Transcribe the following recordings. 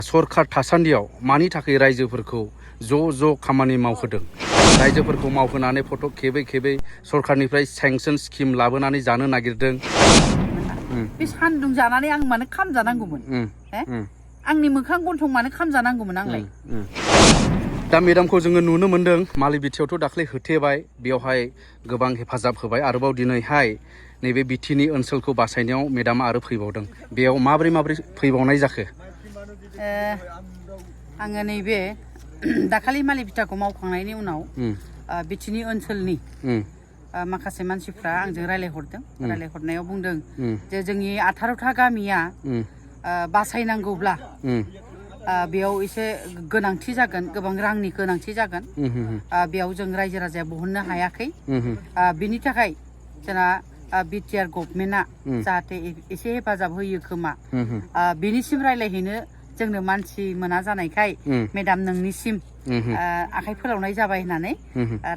सरकार थासान्दियाव मानि थाखाय रायजोफोरखौ ज' खामानि मावहोदों रायजोफोरखौ मावहोनानै फट' खेबै सरकारनिफ्राय सेंसन स्किम लाबोनानै जानो नागिरदों बे सान्दुं जानानै आं मानो खामजानांगौमोन आंनि मोखां गन्थं मानो खामजानांगौमोन आंलाय दा मेडामखौ जोङो नुनो मोनदों मालिबिटियावथ' दाख्लै होथेबाय बेयावहाय गोबां हेफाजाब होबाय आरोबाव दिनैहाय नैबे बिटिनि ओनसोलखौ बासायनायाव मेडामा आरो फैबावदों बेयाव माबोरै फैबावनाय जाखो आङो नैबे दाखालि मालिबिटाखौ मावखांनायनि उनाव बिटिनि ओनसोलनि माखासे मानसिफ्रा आंजों रायलायहरनायाव बुंदों जे जोंनि 18था गामिया बासायनांगौब्ला बेयाव एसे गोनांथि जागोन गोबां रांनि गोनांथि जागोन बेयाव जों रायजो राजाया बहननो हायाखै बिनि थाखाय जोंना बिटिआर गभर्नमेन्टआ जाहाथे एसे हेफाजाब होयो खोमा बिनिसिम रायलायहैनो जोंनो मानसि मोना जानायखाय मेडाम नोंनिसिम आखाइ फोलावनाय जाबाय होननानै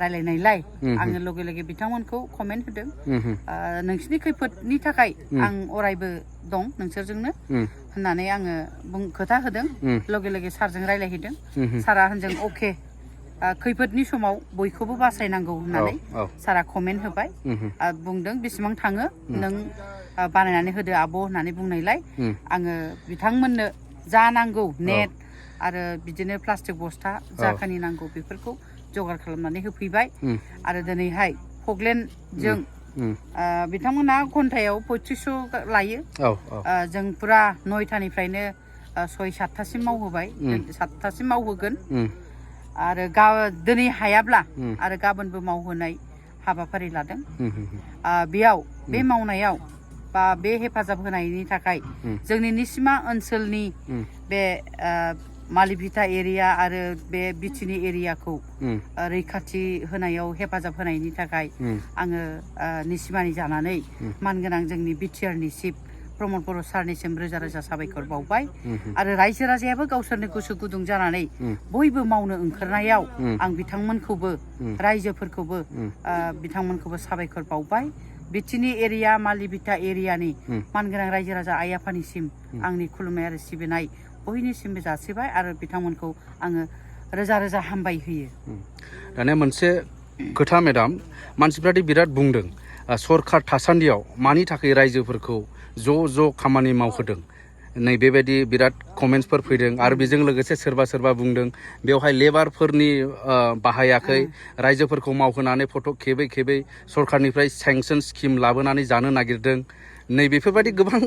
रायलायनायलाय आङो लगे बिथांमोनखौ कमेन्ट होदों नोंसिनि खैफोदनि थाखाय आं अरायबो दं नोंसोरजोंनो होननानै आङो खोथा होदों लगे सारजों रायलायहैदों सारा होनदों अके खैफोदनि समाव बयखौबो बासायनांगौ होननानै सारा कमेन्ट होबाय बुंदों बेसेबां थाङो नों बानायनानै होदो आब' होननानै बुंनायलाय आङो बिथांमोननो जा नांगौ नेट आरो बिदिनो प्लास्टिक बस्था जाखानि नांगौ बेफोरखौ जगार खालामनानै होफैबाय आरो दिनैहाय फगलेनजों बिथांमोना घन्टायाव 3500 लायो जों पुरा 9टानिफ्रायनो 6-7टासिम मावहोबाय 7टासिम मावहोगोन आरो दिनै हायाब्ला आरो गाबोनबो मावहोनाय हाबाफारि लादों बेयाव बे मावनायाव बा बे हेफाजाब होनायनि थाखाय जोंनि निसिमा ओनसोलनि बे मालिबिटा एरिया आरो बे बिटिनि एरियाखौ रैखाथि होनायाव हेफाजाब होनायनि थाखाय आङो निसिमानि जानानै मानगोनां जोंनि बिटिआरनि चिफ प्रमद बर' सारनिसिम रोजा साबायखर बावबाय आरो रायजो राजायाबो गावसोरनो गोसो गुदुं जानानै बयबो मावनो ओंखारनायाव आं बिथांमोनखौबो रायजोफोरखौबो बिथांमोनखौबो साबायखर बावबाय बिटिनि एरिया मालिबिटा एरियानि मानगोनां रायजो राजा आइ आफानिसिम आंनि खुलुमनाय आरो सिबिनाय बयनिसिमबो जासिबाय आरो बिथांमोनखौ आङो रोजा हामबाय होयो दानिया मोनसे खोथा मेडाम मानसिफ्रादि बिराद बुंदों सरकार थासान्दियाव मानि थाखाय रायजोफोरखौ ज' खामानि मावहोदों नै बेबायदि बिराद कमेन्टसफोर फैदों आरो बेजों लोगोसे सोरबा बुंदों बेवहाय लेबारफोरनि बाहायाखै रायजोफोरखौ मावहोनानै फट' खेबै सरकारनिफ्राय सेंसन स्किम लाबोनानै जानो नागिरदों नै बेफोरबायदि गोबां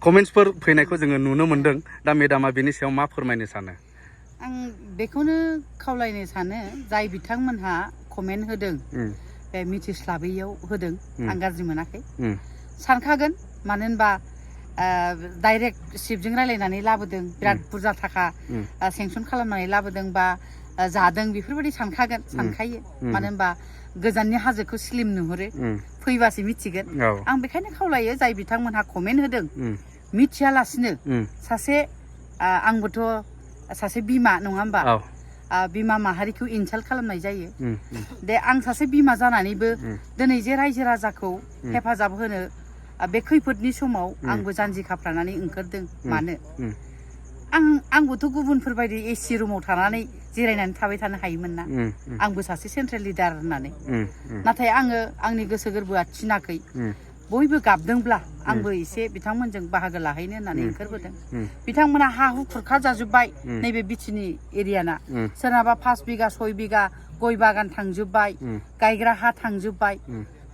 कमेन्टसफोर फैनायखौ जोङो नुनो मोनदों दा मेडामा बेनि सायाव मा फोरमायनो सानो आं बेखौनो खावलायनो सानो जाय बिथांमोनहा कमेन्ट होदों बे मिथिस्लाबैयाव होदों आं गाज्रि मोनाखै सानखागोन मानो होनबा डाइरेक्ट चिफजों रायलायनानै लाबोदों बिराद बुरजा थाखा सेंसन खालामनानै लाबोदों बा जादों बेफोरबायदि सानखायो मानो होनबा गोजाननि हाजोखौ स्लिम नुहुरो फैबासो मिथिगोन आं बेखायनो खावलायो जाय बिथांमोनहा कमेन्ट होदों मिथियालासिनो सासे आंबोथ' सासे बिमा नङा होमबा बिमा माहारिखौ इनसाल्ट खालामनाय जायो दे आं सासे बिमा जानानैबो दिनै जे रायजो राजाखौ हेफाजाब होनो बे खैफोदनि समाव आंबो जानजि खाफ्रानानै ओंखारदों मानो आंबोथ' गुबुनफोरबायदि एसि रुमाव थानानै जिरायनानै थाबाय थानो हायोमोन ना आंबो सासे सेन्ट्रेल लिडार होननानै नाथाय आङो आंनि गोसो गोरबोआ थिनाखै बयबो गाबदोंब्ला आंबो एसे बिथांमोनजों बाहागो लाहैनो होननानै ओंखारबोदों बिथांमोना हा हु खुरखा जाजोब्बाय नैबे बिटिनि एरियाना सोरनाबा 5 बिगा 6 बिगा गय बागान थांजोब्बाय गायग्रा हा थांजोब्बाय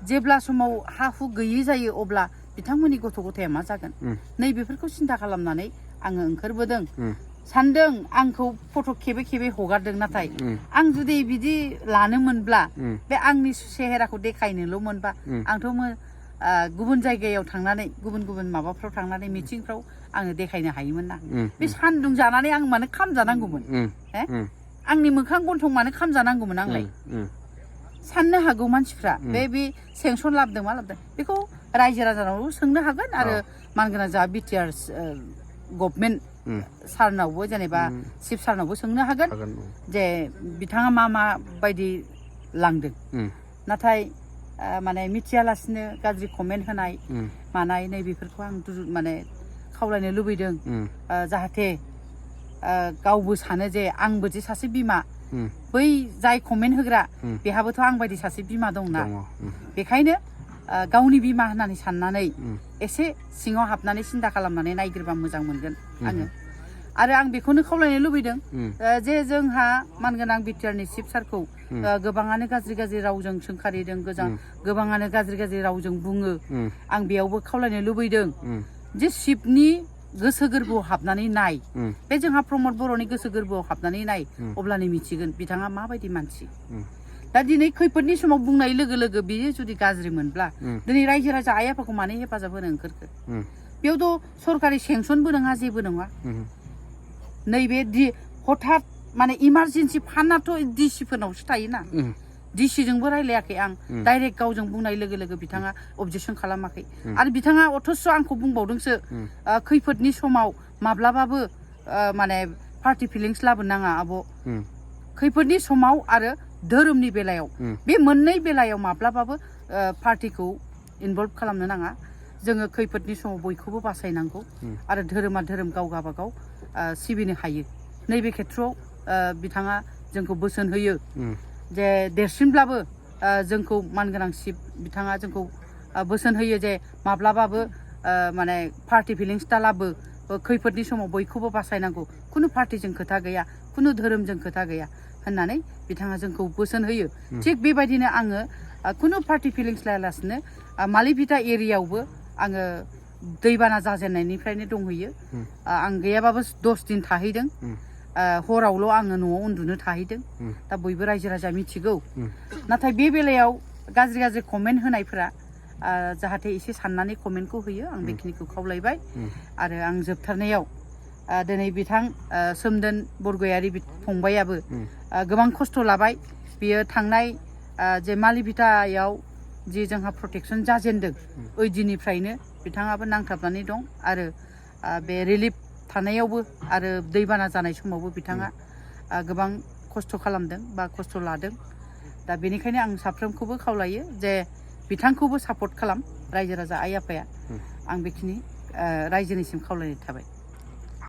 जेब्ला समाव हा हु गैयै जायो अब्ला बिथांमोननि गथ' गथाया मा जागोन नै बेफोरखौ सिन्था खालामनानै आङो ओंखारबोदों सानदों आंखौ फट' खेबै हगारदों नाथाय आं जुदि बिदि लानो मोनब्ला बे आंनि सेहेराखौ देखायनोल' मोनबा आंथ' गुबुन जायगायाव थांनानै गुबुन माबाफ्राव थांनानै मिटिंफ्राव आङो देखायनो हायोमोन ना बे सान्दुं जानानै आं मानो खामजानांगौमोन आंनि मोखां गन्थं मानो खामजानांगौमोन आंलाय साननो हागौ मानसिफ्रा बे सेंसन लाबोदों मा लाबोदों बेखौ रायजो राजानावबो सोंनो हागोन आरो मानगोनां जा बिटिआर गभर्नमेन्ट सारनावबो जेनेबा चिफ सारनावबो सोंनो हागोन जे बिथाङा मा बायदि लांदों नाथाय माने मिथियालासिनो गाज्रि कमेन्ट होनाय मानाय नै बेफोरखौ आं माने खावलायनो लुबैदों जाहाथे गावबो सानो जे आंबो जे सासे बिमा बै जाय कमेन्ट होग्रा बेहाबोथ' आं बायदि सासे बिमा दंना बेखायनो गावनि बिमा होननानै साननानै एसे सिङाव हाबनानै सिन्था खालामनानै नायग्रोबा मोजां मोनगोन आङो आरो आं बेखौनो खावलायनो लुबैदों जे जोंहा मानगोनां बिटिआरनि चिफ सारखौ गोबाङानो गाज्रि रावजों सोंखारिदों गोबाङानो गाज्रि रावजों बुङो आं बेयावबो खावलायनो लुबैदों जे चिफनि गोसो गोरबोआव हाबनानै नाय बे जोंहा प्रमद बर'नि गोसो गोरबोआव हाबनानै नाय अब्लानो मिथिगोन बिथाङा माबायदि मानसि दा दिनै खैफोदनि समाव बुंनाय लोगो लोगो बेयो जुदि गाज्रि मोनब्ला दिनै रायजो राजा आइ आफाखौ मानो हेफाजाब होनो ओंखारखो बेयावथ' सरकारि सेंसनबो नङा जेबो नङा नैबे हठात माने इमारजेन्सि फान्डआथ' डिसिफोरनावसो थायोना डिसिजोंबो रायलायाखै आं डाइरेक्ट गावजों बुंनाय लोगो लोगो बिथाङा अबजेक्सन खालामाखै आरो बिथाङा अथ'स' आंखौ बुंबावदोंसो खैफोदनि समाव माब्लाबाबो माने पार्टि फिलिंस लाबोनो नाङा आब' खैफोदनि समाव आरो धोरोमनि बेलायाव बे मोननै बेलायाव माब्लाबाबो पार्टिखौ इनभल्भ खालामनो नाङा जोङो खैफोदनि समाव बयखौबो बासायनांगौ आरो धोरोमा धोरोम गाव गाबागाव सिबिनो हायो नैबे खेथ्रआव बिथाङा जोंखौ बोसोन होयो जे देरसिनब्लाबो जोंखौ मानगोनां चिफ बिथाङा जोंखौ बोसोन होयो जे माब्लाबाबो माने पार्टि फिलिंस दालाबो खैफोदनि समाव बयखौबो बासायनांगौ खुनु पार्टिजों खोथा गैया खुनु धोरोमजों खोथा गैया होननानै बिथाङा जोंखौ बोसोन होयो थिग बेबायदिनो आङो खुनु पार्टि फिलिंस लायालासिनो मालिभिटा एरियायावबो आङो दैबाना जाजेननायनिफ्रायनो दंहैयो आं गैयाबाबो 10 दिन थाहैदों हरावल' आङो न'आव उन्दुनो थाहैदों दा बयबो रायजो राजा मिथिगौ नाथाय बे बेलायाव गाज्रि कमेन्ट होनायफोरा जाहाथे एसे साननानै कमेन्टखौ होयो आं बेखिनिखौ खावलायबाय आरो आं जोबथारनायाव दिनै बिथां सोमदोन बरगयारि फंबायाबो गोबां खस्थ' लाबाय बियो थांनाय जे मालिभिटायाव जि जोंहा प्रटेक्सन जाजेनदों ओइ दिननिफ्रायनो बिथाङाबो नांथाबनानै दं आरो बे रिलिफ थानायावबो आरो दैबाना जानाय समावबो बिथाङा गोबां खस्थ' खालामदों बा खस्थ' लादों दा बेनिखायनो आं साफ्रोमखौबो खावलायो जे बिथांखौबो सापर्ट खालाम रायजो राजा आइ आफाया आं बेखिनि रायजोनिसिम खावलायनाय थाबाय